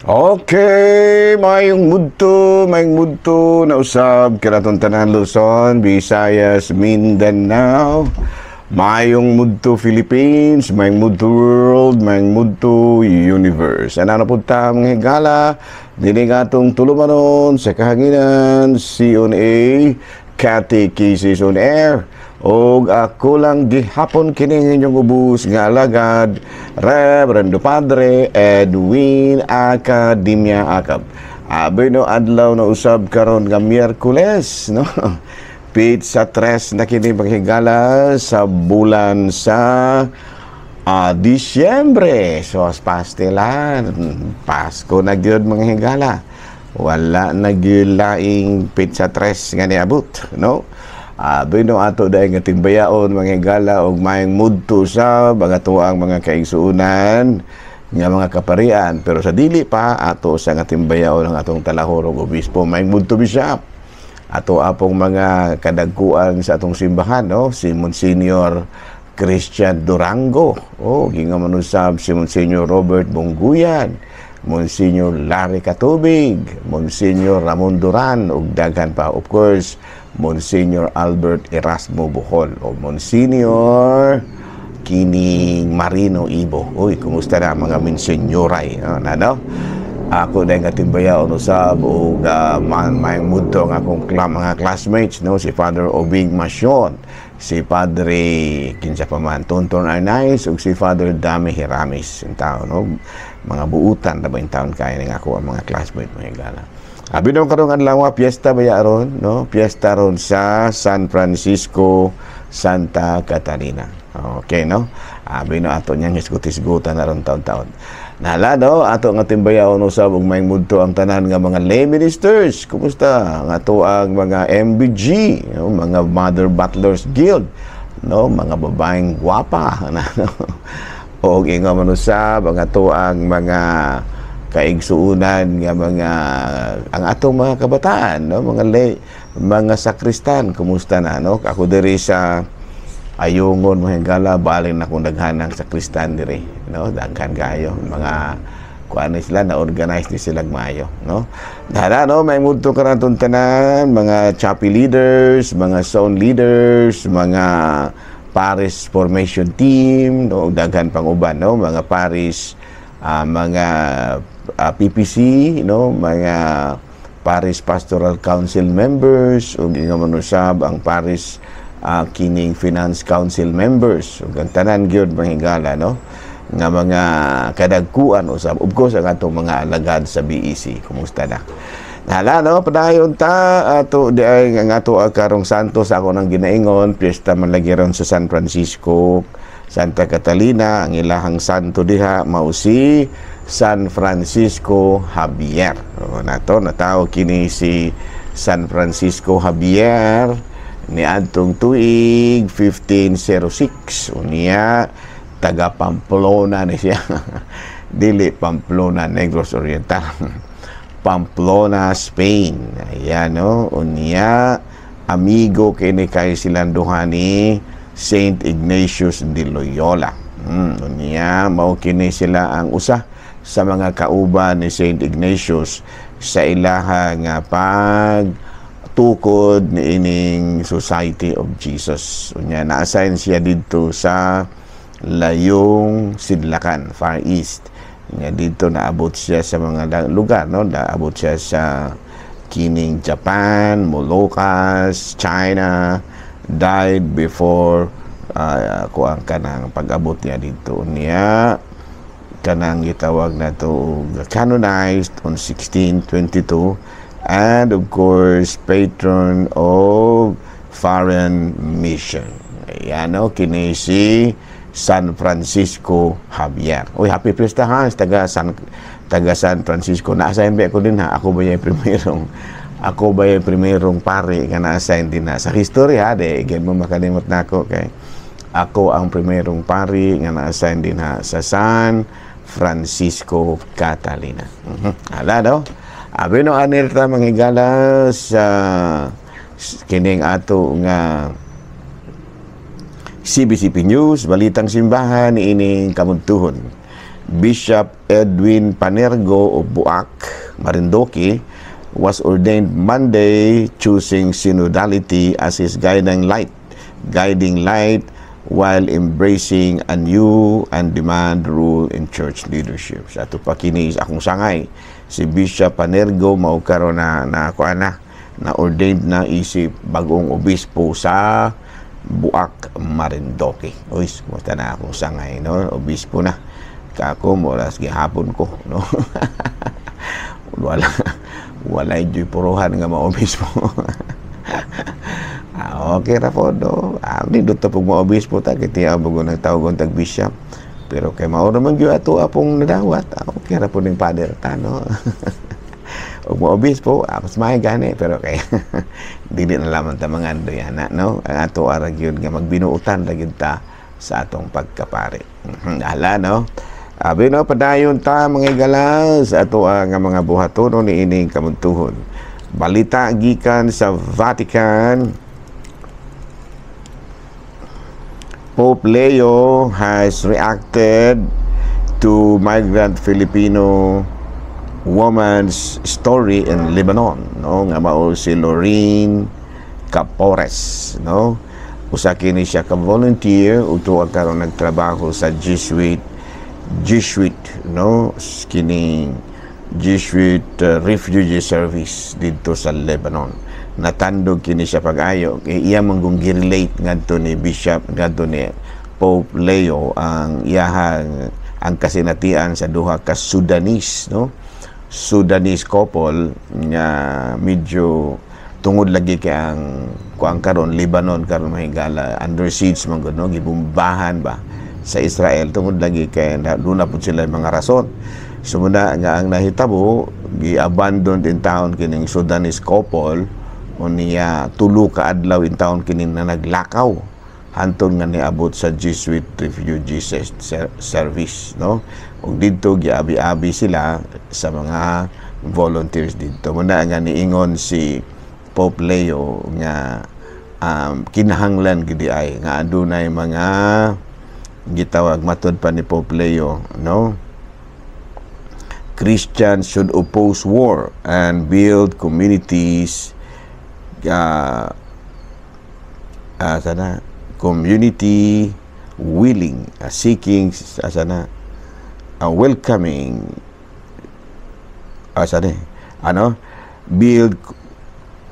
Okay, maayong mudto na usab kanatong tanan, Luzon, Visayas, Mindanao. Maayong mudto, Philippines, maayong mudto, world, maayong mudto, universe. Ana na pud ta, mga higala, dini nga atong tulumanon sa kahanginan, CONA, Catechesis on Air. Og ako lang gihapon kining inyong ubos nga alagad, Reverendo Padre Edwin Academia Acab. Abi no, adlaw na usab karon nga Miyerkules, no? Petsa 3 na kini, mga higala, sa bulan sa Disyembre. So, pastilan, Pasko na gyud, mga higala. Wala na gyud laing petsa 3 nga niabot, no? Abi no, ato dahil nga timbayaon, mga higala, og maayong mudto sa mga tuang mga kaigsuunan nga mga kaparian, pero sa dili pa ato sa nga timbayaon ang atong talahorong obispo. Maayong mudto, Bishop. Ato apong mga kadagkuan sa atong simbahan, no, si Monsignor Christian Durango, oh, ginga man usab si Monsignor Robert Bongguyan, Monsignor Larry Katubig, Monsignor Ramon Duran ug daghan pa. Of course, Monsignor Albert Erasmo Bohol o Monsignor kining Marino Ibo. Uy, kumusta na mga Monsenyoray? No, na, no? Ako na nga timbayaon usab og maayong mudto ang akong mga classmates, no, si Father Obing Masyon, si Padre kinsa pa man, Tonton Arnaiz ug si Father Dami Hiramis in taon, no, mga buutan na ba in taon kaya ning ako ang mga classmate, mga higala. Abi no, karong adlaw piyesta ba ron, no? Piyesta ron sa San Francisco, Santa Catalina. Okay, no? Abi no, ato niyang hisgot-hisgutan na ron taon-taon. Nala, no, ato nga timbayaon usab ug maayong mudto ang tanan nga mga lay ministers. Kumusta? Ang ato ang mga MBG, no? Mga Mother Butlers Guild, no? Mga babaeng gwapa, no? Og ingon man usab ang ato ang mga kaigsuunan nga mga ang atong mga kabataan, no, mga lay, mga sakristan, kumusta na, no? Ako diri sa Ayungon, mga higala, balin na kung daghan ang sakristan diri, no? Daghan kayo mga kuan sila, na organize ni sila maayo, no? Dara, no, maayong mudto kanatong tanan, mga chapel leaders, mga zone leaders, mga parish formation team, no, daghan pang uban, no, mga parish mga PPC, no, mga Parish Pastoral Council members ug ingon man usab ang parish kining Finance Council members ug ang tanan gyud, mga higala, no, nga mga kadagkuan usab. Of course, ang atong mga alagad sa BEC, kumusta na? Hala, no, padayon ta ato di ay nga ato karong santo sa ako nang ginaingon, piyesta man lagi ron sa San Francisco, Santa Catalina. Ang ilahang santo diha mao si San Francisco Javier. O, nato natawo kini si San Francisco Javier niadtong tuig 1506. Unya taga Pamplona ni siya. Dili Pamplona, Negros Oriental. Pamplona, Spain. Ayan, no? Unya, amigo kini kay silang duha ni Saint Ignatius de Loyola. Unya, mao kini sila ang usa sa mga kauban ni Saint Ignatius sa ilaha nga pag tukod ni ining Society of Jesus. Unya, na-assign siya didto sa layong sidlakan, Far East. Nga dito naabot siya sa mga lugar, no? Naabot siya sa kining Japan, Moluccas, China, died before kuang kanang pag-abot niya dito. Niya kanang gitawag na to canonized on 1622 and of course patron of foreign mission. Ayan, no, kini si San Francisco Javier. Uy, happy fiesta ha, taga San Francisco. Na-assign ba ako din ha? Ako ba yung primerong pare nga na-assign din na sa history ha, de, again mo makalimot na ako kay ako ang primerong pari nga na-assign din ha sa San Francisco Catalina. Ala, no? Abi no, anil ta, mga higala, sa kining ato nga CBCP News, Balitang Simbahan, ining kamuntuhon. Bishop Edwin Panergo of Boac, Marinduque, was ordained Monday, choosing synodality as his guiding light while embracing a new and demand role in church leadership. Sa ato pa kini akong sangay, si Bishop Panergo, mao karon na na kuan na na ordained na isip bagong obispo sa Boac, Marinduque. Uy, kumusta na akong sangay, no? Obispo na. Kako, moras gihapon ko, no? Wala, wala yung puruhan nga maobispo. Ah, okay ra po, no? Ah, di dito pag maobispo ta, kiti ang bago nagtawag tag bishop. Pero kay mao naman gyud ato apong nadawat, ah, okay ra po ning father ta, no? Ug moobispo, ah, mas may gani, pero kay dili na lamang ta mangandoy ana, no? Ang ato ara gyud nga magbinuutan ra gyud ta sa atong pagkapari. Ala, no? Abi no, padayon ta, mga higala, sa ato nga mga buhatono ni ining kamuntuhon. Balita gikan sa Vatican. Pope Leo has reacted to migrant Filipino woman's story in Lebanon, no, nga mao si Lorraine Capores, no? Usa kini siya ka volunteer ug tuwa karon nagtrabaho sa Jesuit, no, kining Jesuit Refugee Service didto sa Lebanon. Natandog kini siya pag-ayo kay iya man kung gi-relate ngadto ni Bishop, ngadto ni Pope Leo, ang iyahang ang kasinatian sa duha ka Sudanese, no, Sudanese couple nga medyo tungod lagi kay ang kuang karon, Lebanon karon, mahigala, under siege man gud, no, gibombahan ba sa Israel, tungod lagi kay na, duna pud sila mga rason. So muna nga ang nahitabo, gi-abandon in town kining Sudanese couple. Unya 3 ka adlaw in town kining na naglakaw hantod nga niabot sa Jesuit Refugee Service, no, ug didto giabi-abi sila sa mga volunteers didto. Muna nga niingon si Pope Leo nga kinahanglan gid ay nga adunay mga gitawag, matod pa ni Pope Leo, no, Christians should oppose war and build communities, sana community willing, seeking, sana welcoming, sana ano, build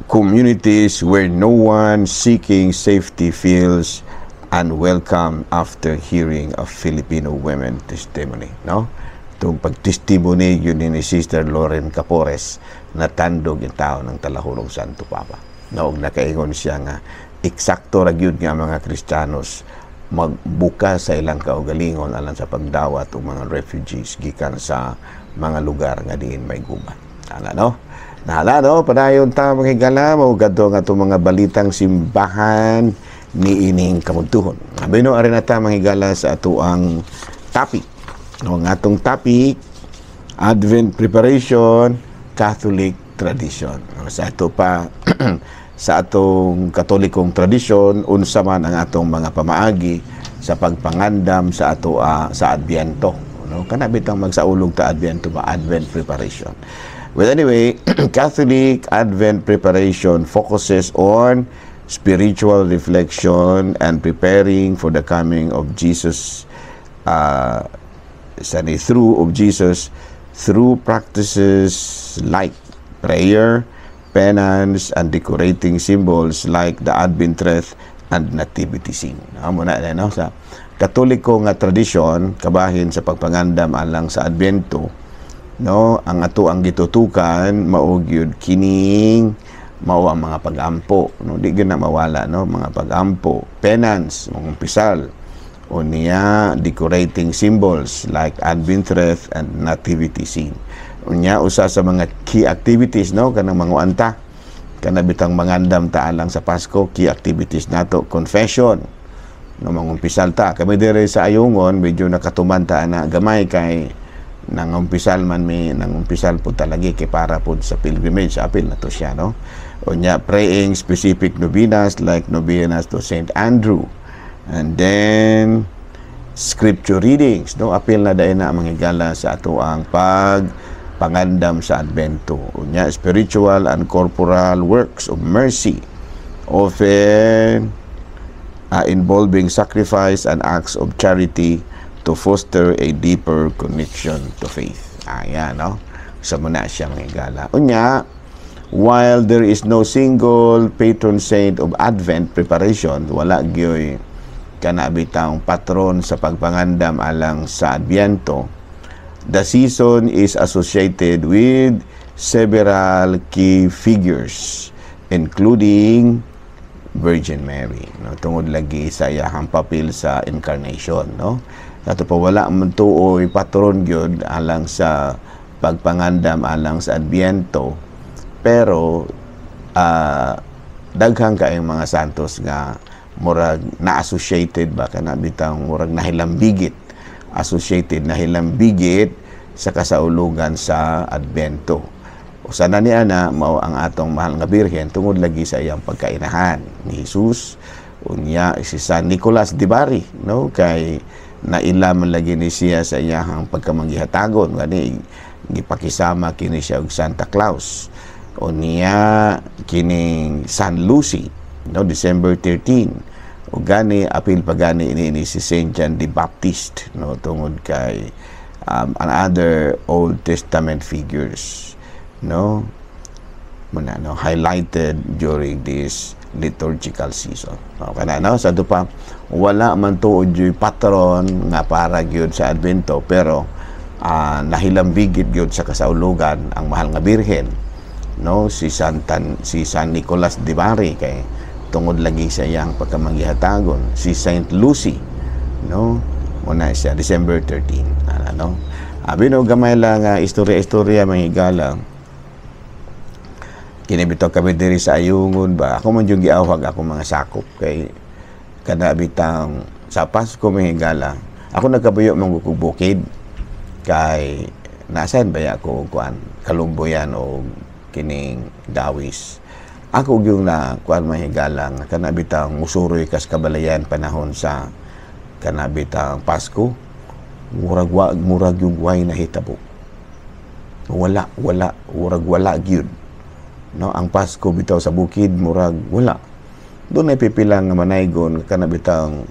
communities where no one seeking safety feels unwelcome after hearing a Filipino women testimony, no? Itong pagtestimony yun ni Sister Lauren Capores, natandog yung tao ng Talahurong Santo Papa. No, ug nakaingon siya nga eksakto ra gyud nga mga Kristiyanos magbuka sa ilang kaugalingon alang sa pagdawat og mga refugees gikan sa mga lugar nga diin may gubat. Ana, no? Nahala, no, padayon ta, mga higala, mao kadto nga atong mga balitang simbahan ni ining kamuntuhon. Abi no, ari na ta, mga higala, sa atoang topic. No, ang atong topic, Advent preparation, Catholic tradition. No, sa ato pa sa atong Katolikong tradisyon, unsa man ang atong mga pamaagi sa pagpangandam sa ato sa Adbyento, no? Kana bitang magsaulog ta Adbyento ba, Advent preparation. Well, anyway, Catholic Advent preparation focuses on spiritual reflection and preparing for the coming of Jesus, through of Jesus through practices like prayer, penance, and decorating symbols like the Advent wreath and nativity scene. No, muna na, no? Sa Katoliko nga tradisyon, kabahin sa pagpangandam alang sa Adbyento, no, ang ato ang gitutukan mao gyud kining mao ang mga pag-ampo, no, di gyud na mawala, no, mga pag-ampo, penance, mga umpisal, unya decorating symbols like Advent wreath and nativity scene. Unya usa sa mga key activities, no, kanang manguanta, kana bitang mangandam ta alang sa Pasko, key activities nato, confession, no, mangumpisal ta. Kami dire sa Ayungon, medyo nakatuman ta na gamay kay nangumpisal man mi, nangumpisal pud talagi kay para pud sa pilgrimage, apil na to siya, no? Unya praying specific novenas like novenas to Saint Andrew and then Scripture readings, no? Apil na dayon na ang mga higala sa atoang pag pangandam sa Adbento. Unya, spiritual and corporal works of mercy, often involving sacrifice and acts of charity to foster a deeper connection to faith. Ayan, no? So, muna siya, mga higala. Unya, while there is no single patron saint of Advent preparation, wala gyoy kana bitang patron sa pagpangandam alang sa Adbyento, the season is associated with several key figures, including Virgin Mary, no? Tungod lagi sa iyahang papel sa incarnation, no? Kato pa, wala man tuoy patron gyud alang sa pagpangandam alang sa Adbyento, pero daghang kaayong mga santos nga murag na-associated ba, kana bitang murag nahilambigit, associated, nahilambigit sa kasaulugan sa Adbento. Usa na ni ana mao ang atong mahal nga Birhen tungod lagi sa iyang pagkainahan ni Jesus. Unya, si San Nicolas de Bari, no, kay naila man lagi ni siya sa iyahang pagkamanggihatagon, gani gipakisama kini siya og Santa Claus. Unya, kining San Lucy, no, December 13. O gani apil pa gani ini si Saint John the Baptist, no, tungod kay another Old Testament figures, no, muna, no, highlighted during this liturgical season. Okay na, no? Sa pa, wala man tuod yung patron nga para gyud sa Advento, pero nahilambigit gyud sa kasaulugan ang mahal nga Birhen, no? Si San Nicolas de Bari kay tungod lagi sa iyang pagkamanggihatagon, si Saint Lucy, no? Muna siya December 13. Ano? Abi no, gamay lang istorya-istorya, mga higala. Kini bitaw kami diri sa Ayungon ba, ako man yung giawhag ako mga sakop kay kada bitang sa Pasko, mga higala, ako nagkabuyo man kog bukid kay nasan ba ako kuan kalumboyan o kining dawis. Ako yung na kuan, mga higala, nga kana bitang musuroy kas kabalayan panahon sa kana bitang Pasko, murag wa, murag yung way nahitabo, wala, wala, murag wala gyud, no? Ang Pasko bitaw sa bukid, murag wala. Doon ay pipila nga manaygon, kana bitang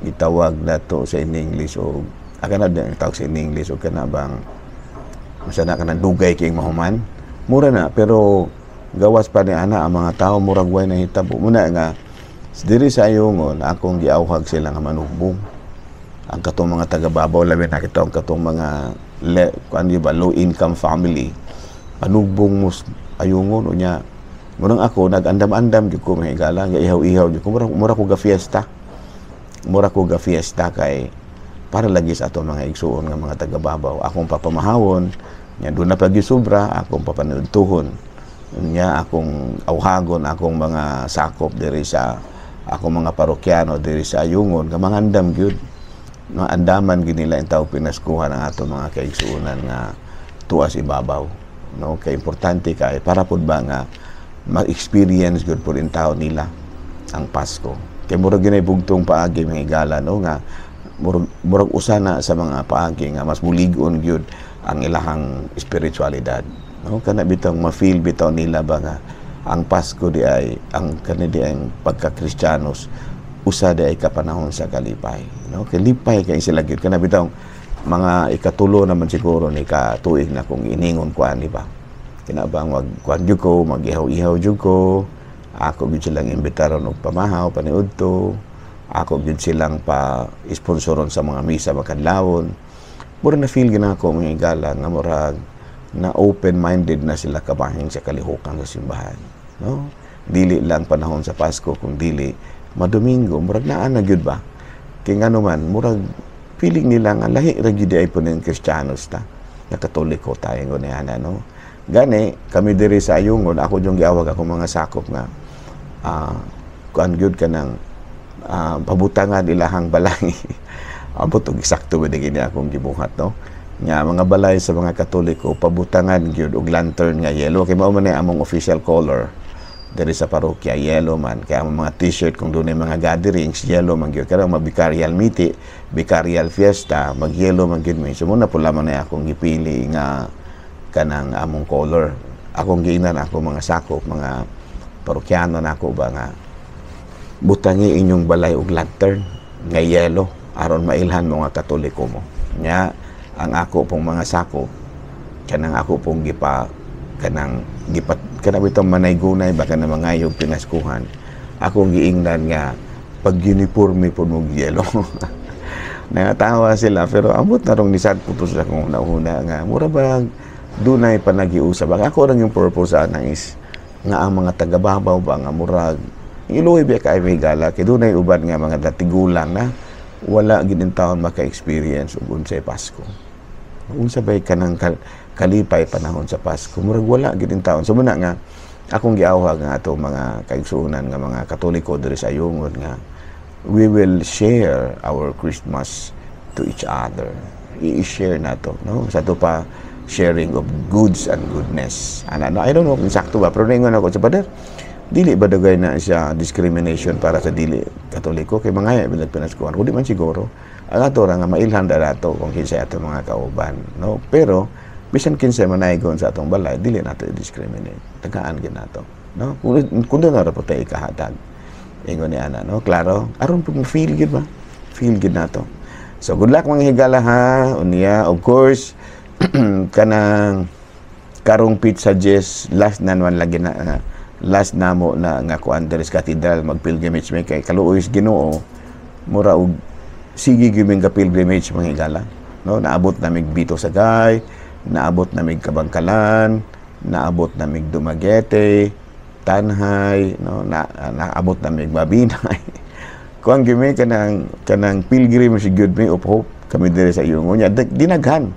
gitawag nato sa in English o kana na tawag sa in English o kana bang masa na kanang dugay kay mahuman, mura na. Pero gawas pa ni ana, ang mga tao murag way nahitabo. Muna nga diri sa Ayungon, akong giawhag sila nga manugbong ang katong mga taga-babaw, labi na kita ang katong mga kuan ba, low income family, panugbong mo Ayungon. Unya, murang ako nag-andam-andam jud ko, mga higala, nga ihaw-ihaw jud ko, mura ko ga fiesta, mura ko ga fiesta kay para lagi sa ato mga igsuon nga mga taga-babaw. Akong papamahawon nya doon na pagisubra, akong papanudtuhon. Nya akong awhagon akong mga sakop diri sa akong mga parokyano diri sa Ayungon nga mangandam gyud, no, andaman gyud nila ang tao pinaskuhan ang ato mga kaigsuonan nga tuas ibabaw, no? Kay importante kay para pud ba nga ma-experience gud pud in tao nila ang Pasko, kay murag gyud bugtong paagi, mga higala, no, nga murag usa na sa mga paagi nga mas mulig-on gyud ang ilahang espiritualidad, no? Kana bitong ma-feel bitaw nila ba nga ang Pasko di ay ang kani di ang pagka-Kristiyanos, usa di ay kapanahon sa kalipay, no? Kay lipay kay sila gyud. Kana bitong mga ikatulo naman siguro ni ka tuig na kung iningon ko ani ba, kinabang mag kuan jud ko, magihaw-ihaw jud ko, ako gyud silang imbitaron og pamahaw paniudto, ako gyud silang pa sponsoron sa mga misa makadlawon. Mura na feel gina ako, mga higala, nga murag na open-minded na sila kabahin sa kalihukan sa simbahan, no? Dili lang panahon sa Pasko kung dili madomingo, murag naa na gyud ba, kay ngano man murag feeling nila nga lahi ra gyud ay po ning Kristiyanos ta na Katoliko tayo ngunyan ana, no? Gani kami diri sa Ayungon, ako yung giawag ako mga sakop nga kuan gyud kanang pabutangan ilahang balay. Abot og eksakto ba gini akong gibuhat, no, nga mga balay sa mga Katoliko pabutangan gyud og lantern nga yellow kay mao man ni among official color. Diri sa parokya, yellow man. Kaya ang mga t-shirt, kung dunay mga gatherings, yellow man gyud. Kaya mga vicarial meeting, vicarial fiesta, mag yellow man gyud mi. So muna pula man na akong gipili nga kanang among color. Akong giingnan ako mga sakop, mga parokyano nako ba nga butangi inyong balay og lantern nga yellow aron mailhan mo nga Katoliko mo. Nya ang ako pong mga sakop, kanang ako pong gipa kanang gipat kanang bitong manay-gunay ba, kanang mga yung pinaskuhan, akong giingnan nga pag uniforme po mo yellow. Nangatawa sila, pero amot na rong nisad po to sa akong una nga mura ba dunay panagiusab. Ang ako lang yung purpose ana is nga ang mga taga-babaw ba nga murag iluoy biya kay may gala kay dunay uban nga mga datigulang na wala gid taon maka-experience og unsay Pasko, unsa bay kanang kalipay panahon sa Pasko. Murag wala gid taon. So muna nga akong giawhag nga ato mga kaigsuonan nga mga Katoliko diri sa Ayungon nga we will share our Christmas to each other. I-share nato, no? Sa ato pa sharing of goods and goodness ana, no? I don't know kung sakto ba, pero ningon ako sa pader, dili ba dugay na siya discrimination para sa dili Katoliko kay mga bilag pinaskuhan? Kundi man siguro ang ato ra nga mailhan da nato kung kinsay ato mga kauban, no? Pero bisan kinsay manaygon sa atong balay, dili nato i-discriminate. Tagaan gid nato, no? Kung doon na ra po tayo ikahatag, ingon ni ana, no? Klaro, aron pud feel gid ba, feel gid nato. So good luck, mga higala, ha. Unya, of course, kanang karong petsa 10, last na naman lagi na last namo na nga kuan diri sa cathedral, mag pilgrimage may kay kaluoy sa Ginoo, mura og sige gyud ka pilgrimage, mga higala, no? Naabot namig Bito Sagay, naabot namig Kabangkalan, naabot namig Dumaguete, Tanjay, no? Na naabot namig Mabinay. Kuan gyud mi, kanang pilgrimage gyud mi of hope kami diri sa Ayungon. Nya dinaghan,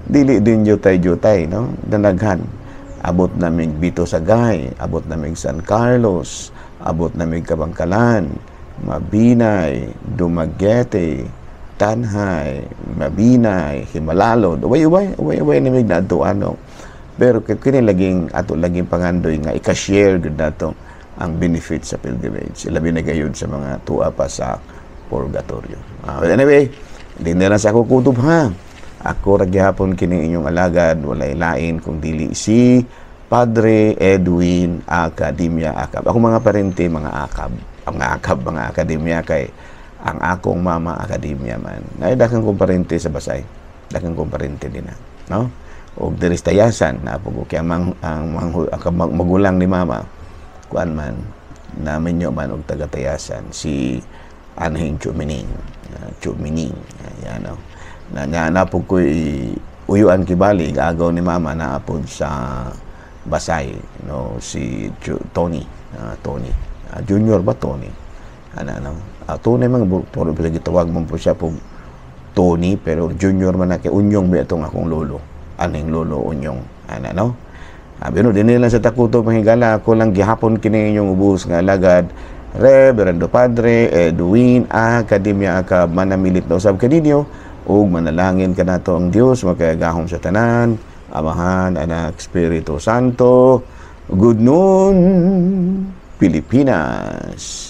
dili din jutay-jutay, no? Dinaghan. Abot namig Bito Sagay, abot namig San Carlos, abot namig Kabangkalan, Mabinay, Dumaguete, Tanjay, Mabinay, Jimalalud, ubay-ubay, ubay-ubay namig naadto ano. Pero kini laging ato laging pangandoy nga ika-share gud nato ang benefit sa pilgrimage. Labi na gayud sa mga tuwa pa sa purgatorio. But anyway, di na lang sa ako kutob, ha. Ako ra gihapon kini inyong alagad, walay lain kung dili si Padre Edwin Academia Acab. Ako mga parente mga Acab, ang Acab mga akademya kay ang akong mama akademya man. Nay daghang kong parente sa Basay. Daghang kong parente din na, no? Og diri sa Tayasan na po kay ang magulang ni mama kuan man, naminyo man og taga Tayasan, si Anhing Chumining. Chumining. Yan, no? Na nga na po ko uyuan kibali agaw ni mama na apod sa Basay, no? Si Tony, Tony Junior ba, Tony ana, no? Tony man puro pila gitawag mo po siya po Tony, pero Junior man na kay unyong ba itong akong lolo, aning lolo unyong ana, no? Sabi no, dinhi lang sa takuto, mahigala. Ako lang gihapon kini inyong ubos nga alagad, Reverendo Padre Edwin Academia Acab, manamilit na usab kaninyo ug manalangin kanato ang Dios makagagahom sa tanan, Amahan, Anak, Espiritu Santo. Good noon, Pilipinas.